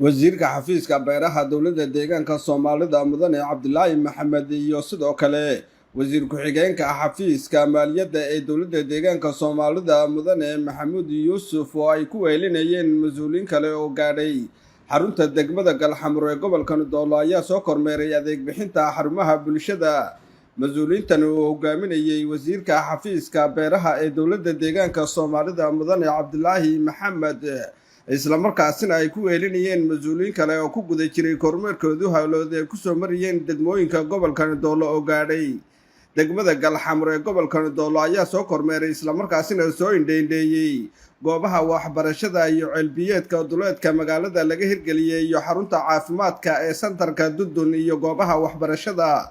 Wasiirka xafiiska beeraha Dowladda Deegaanka Soomaalida, Mudane Cabdilaahi Maxamed, iyo sidoo kale wasiir ku-xigeenka xafiiska maaliyadda ee Dowladda Deegaanka Soomaalida, Mudane Maxamuud Yuusuf, oo ay ku wehelinayeen mas-uuliyiin kale oo gaadhay xarunta degmada Galxamur ee gobolka Doolo, ayaa soo kormeeray adeeg bixinta xarumaha bulshada. Mas-uuliyiintan uu hogaaminayey wasiirka xafiiska beeraha ee Dowladda Deegaanka Soomaalida, Mudane Cabdilaahi Maxamed, islamarkaasina ay ku wehelinayeen mas-uuliyiin kale oo ku guda jiray kormeerkoodu howlood ay kusoo marayeen degmooyinka gobolkani Doolo oo gaadhay degmada Galxamur ee gobolkani Doolo, ayaa soo kormeeray islamarkaasina soo indheindheeyey goobaha waxbarashada iyo ceelbiyeedka duleedka magaalada laga hirgeliyey iyo xarunta caafimaadka ee santarka Dudun iyo goobaha waxbarashada.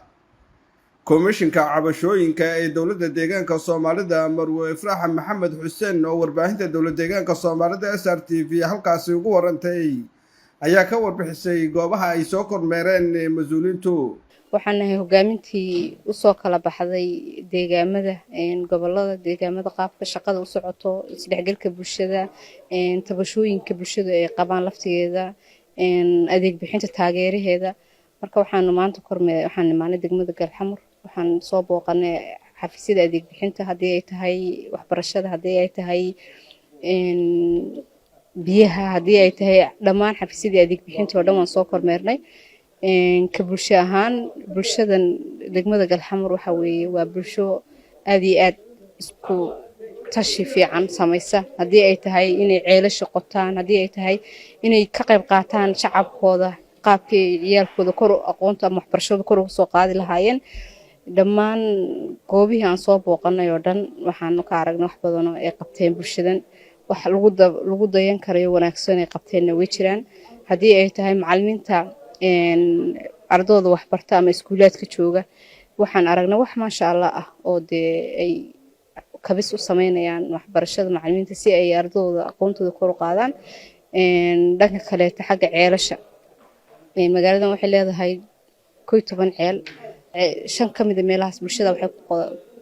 Komishinka cabashooyinka ee Dowladda Deegaanka Soomaalida, Marwe Ifraaxa Maxamed Xuseen, oo warbaahinta Dowlad Deegaanka Soomaalida SRTV halkaasi ugu warantay, ayaa ka warbixisay goobaha ay soo kormeereen mas-uuliyiintu. Waxaan nahay hogaamintii usoo kala baxday deegaamada, gobolada, deegaamada, qaabka shaqada u socoto, isdhexgalka bulshada, tabashooyinka bulshada ay qabaan laftigeeda, adeeg bixinta taageeraheeda. Marka waxaanu maanta korme waxaan imaanay degmada Galxamur. Waxaan soo booqanay xafiisyada adeeg bixinta, haddii ay tahay waxbarashada, haddii ay tahay biyaha, haddii ay tahay dhammaan xafiisyadii adeeg bixinta oo dhan waan soo kormeernay. Ka bulsho ahaan, bulshadan degmada Galxamur waxa weeye waa bulsho aada iyo aad isku tashi fiican samaysa, haddii ay tahay inay ceelasha qotaan, haddii ay tahay inay ka qayb qaataan shacabkooda qaabkii ay ciyaalkooda kor aqoonta ama waxbarashada kor uga soo qaadi lahaayeen. Dhammaan goobihii aan soo booqanay oo dhan waxaanu ka aragnay wax badanoo ay qabteen bulshadan. Wax lagu dayan karayo wanaagsan ay qabteenna way jiraan, haddii ay tahay macalimiinta ardooda waxbarta ama iskuulaadka jooga. Waxaan aragnay wax maasha Allah ah oo dee ay kabis u sameynayaan waxbarashada macalimiinta si ay ardooda aqoontooda kor u qaadaan. Dhanka kaleeto, xagga ceelasha, magaaladan waxay leedahay 11 ceel. Shan ka mida meelahaas bulshada waxay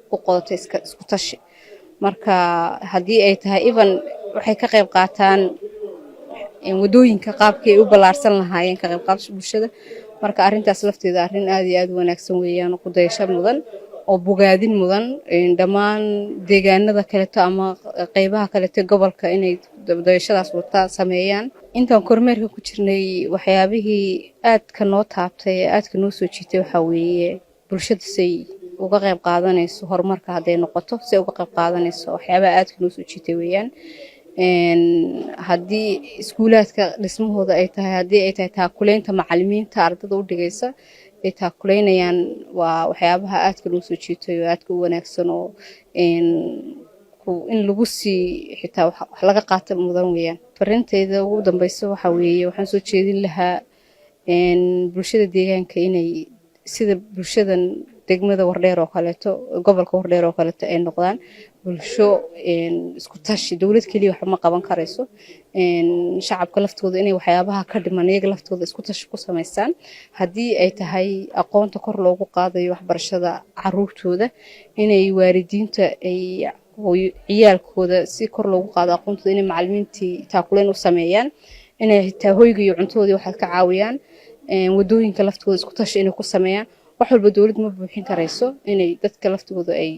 ku qodatay isku tashi. Marka haddii ay tahay even waxay ka qayb qaataan wadooyinka qaabkii ay u ballaarsan lahaayeen, ka qayb qaadasha bulshada. Marka arrintaas lafteeda arrin aada iyo aada u wanaagsan weeyaan, ku dayasho mudan oo bogaadin mudan. Dhammaan deegaanada kaleeto ama qeybaha kaleeto gobolka inay dayashadaas wata sameeyaan. Intaan kormeerka ku jirnay, waxyaabihii aadka noo taabtay ee aadka noo soo jiitay waxaa weeye bulshada say uga qayb qaadanayso horumarka, hadday noqoto say uga qayb qaadanayso. Waxyaabaha aadka noo soo jiitay weeyaan, haddii iskuulaadka dhismahooda ay tahay, haddii ay tahay taakuleynta macalimiinta ardada u dhigaysa ay taakuleynayaan, waa waxyaabaha aadka noo soo jiitay oo aadka u wanaagsan oo in lagu sii xitaa wax laga qaata mudan weeyaan. Farinteyda ugu dambeysa waxaa weeye, waxaan soo jeedin lahaa bulshada deegaanka inay sida bulshadan degmada Wardheer oo kaleeto, gobolka Wardheer oo kaleeto, ay noqdaan bulsho isku tashi. Dowlad keliya waxba ma qaban karayso. Shacabka laftooda inay waxyaabaha ka dhiman iyaga laftooda isku tashi ku samaystaan, haddii ay tahay aqoonta kor loogu qaadayo waxbarashada caruurtooda, inay waalidiinta ay ciyaalkooda si kor loogu qaado aqoontooda, inay macalimiintii taakuleyn u sameeyaan, inay xitaa hoyga iyo cuntadoodii waxaad ka caawiyaan, wadooyinka laftooda isku tashi inay ku sameeyaan. Wax walba dowlad ma buuxin karayso. Inay dadka laftooda ay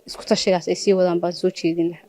isku tashigaas ay sii wadaan baan soo jeedin lahaa.